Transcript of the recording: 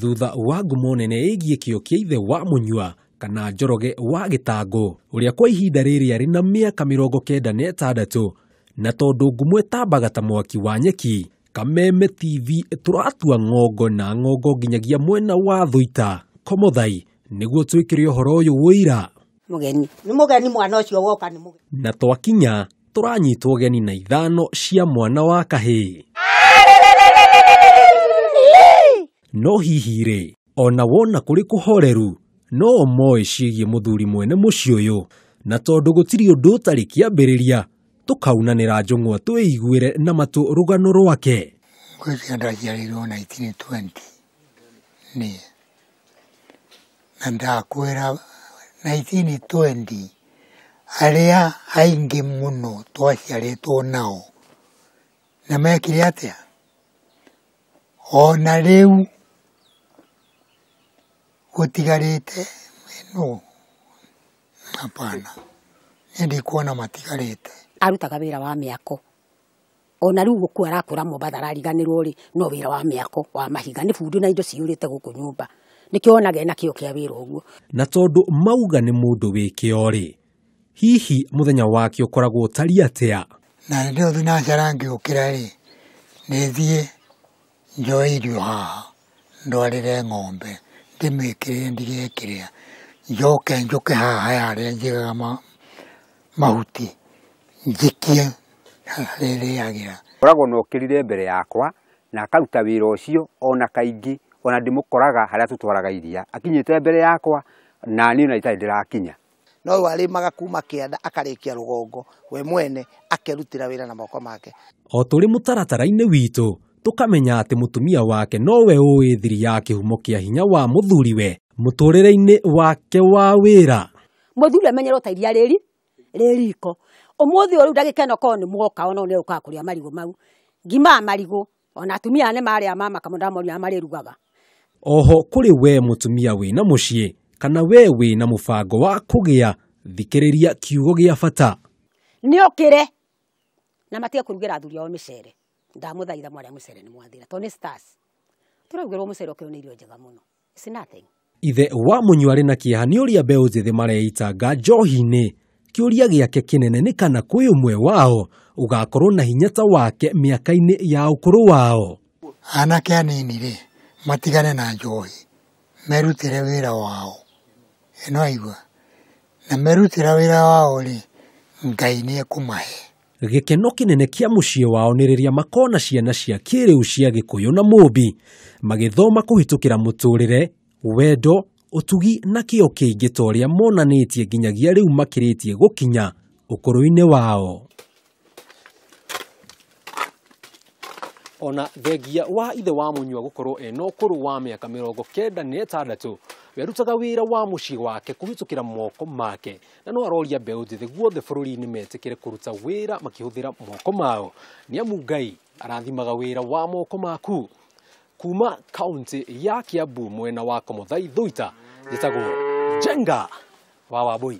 Thutha wa ngumo nene ĩgiĩ kĩo kĩa ithe wa Mũnyua kana Njoroge wa Gĩtangũ, ũrĩa kwa ihinda rĩrĩ arĩ na mĩaka 96, na tondũ ngumo ĩtambaga ta mwaki wa nyeki, Kameme TV tũratua ng'ongo na ng'ongo nginyagia mwena wa Thũita, Komothai, nĩguo twĩkĩre ũhoro ũyũ ũira. Mũgeni. Nĩ mũgeni mwana ũcio woka nĩ mũgeni. Na twakinya tũranyitwo geni na 5 cia mwana wa kahĩĩ. No hihi rĩ, ona wona kũrĩ kũhoreru, no moĩ ciĩgiĩ mũthuri mwene mũciĩ ũyũ, na tondũ gũtirĩ ũndũ ũtarĩ kĩambĩrĩria, tũkaunanĩra njũng'wa twĩiguĩre na matũ rũgano rwake. Ngwĩciria ndaciarĩirwo 1920 niĩ, na ndakwĩra 1920 arĩa aingĩ mũno twaciarĩtwo nao na mekire atĩa? Ona rĩu gũtigarĩte no hapana, niĩ ndikuona matigarĩte. Arutaga wĩra wa mĩako, ona rĩu gũkũ arakũra Mombatha arariganĩrwo rĩ, no wĩra wa mĩako wa mahiga nĩ bundi na indo ciyũrĩte gũkũ nyũmba, nĩkĩo onaga ena kĩo kĩa wĩra ũguo. Na tondũ mauga nĩ mũndũ wĩ kĩo rĩ, hihi mũthenya wake ũkoragwo ũtariĩ atĩa? Na rĩrĩa thinacara ngĩũkĩra rĩ, nĩ thiĩ njoe irio haha ndwarĩre ng'ombe ndĩmĩkĩrĩre ndigekĩrĩa, njoke njũke haha harĩa njigaga mahuti njikie harĩa ĩrĩagĩra. Koragwo na ũkĩrire mbere yakwa na akaruta wĩra ũcio ona kaingĩ, ona ndĩmũkoraga harĩa tũtwaraga iria akinyĩte mbere yakwa na niĩ ona itarĩ ndĩrakinya. No ũyũ arĩmaga kuma kĩanda akarĩkia rũgongo, we mwene akerutĩra wĩra na moko make. O tũrĩ mũtaratara-inĩ witũ tũkamenya atĩ mũtumia wake nowe ũĩ thiri ya kĩhumo kĩa hinya wa mũthuriwe mũtũrĩre-inĩ wake wa wĩra. Mũthuri amenyerwo ta iria rĩri rĩ riko, ũmũthĩ ũyũ rĩu ndagĩka ĩno korwo nĩ mwoka ona nĩ ũkaga kũrĩa marigũ mau, ngima ya marigũ ona atumia nĩ marĩa mama kamwe ndamoria marĩrugaga. Oho kũrĩ we mũtumia wĩna mũciĩ kana we wĩna mũbango wa kũgĩa, thikĩrĩria kiugo gĩa bata. Nĩ ũkĩre na matige kũrugĩra athuri ao mĩcere, ndamũthaitha mwarĩa mũcere nĩ mwathira, tondũ nĩ stars tũraugĩrwo mũcere ũkĩrwo nĩ irio njega mũno. It's nothing. Ithe wa Mũnyua arĩ na kĩeha nĩ ũrĩa mbeũ njĩthĩ mareitanga njohi-inĩ. Kĩũria gĩake kĩnene nĩ kana kwĩ ũmwe wao ũgakorwo na hinya ta wake mĩaka-inĩ ya ũkũrũ wao. Anake anini rĩ, matigane na njohi, merutĩre wĩra wao, ĩno aigua, na merutĩra wĩra wao rĩ, Ngai nĩ ekũmahe. Gĩkeno kĩnene kĩa mũciĩ wao nĩ rĩrĩa makona ciana cia kĩrĩu cia Gĩkũyũ na Mũmbi magĩthoma kũhĩtũkĩra mũtũrĩre, wendo, ũtugi na kĩo kĩingĩ ta ũrĩa monanĩtie nginyagia rĩu makĩrĩtie gũkinya ũkũrũ-inĩ wao. Ona thengia wa ithe wa Mũnyua gũkorwo ena ũkũrũ wa mĩaka 96, we arutaga wĩra wa mũciĩ wake kũhĩtũkĩra moko make, na no aroria mbeũ njĩthĩ guothe bũrũri-inĩ metĩkĩre kũruta wĩra makĩhũthĩra moko mao, nĩ amu Ngai arathimaga wĩra wa moko maku. Kuma kaunti ya Kiambu mwena wa Komothai Thũita, njĩtagwo Njenga wa Wambũi.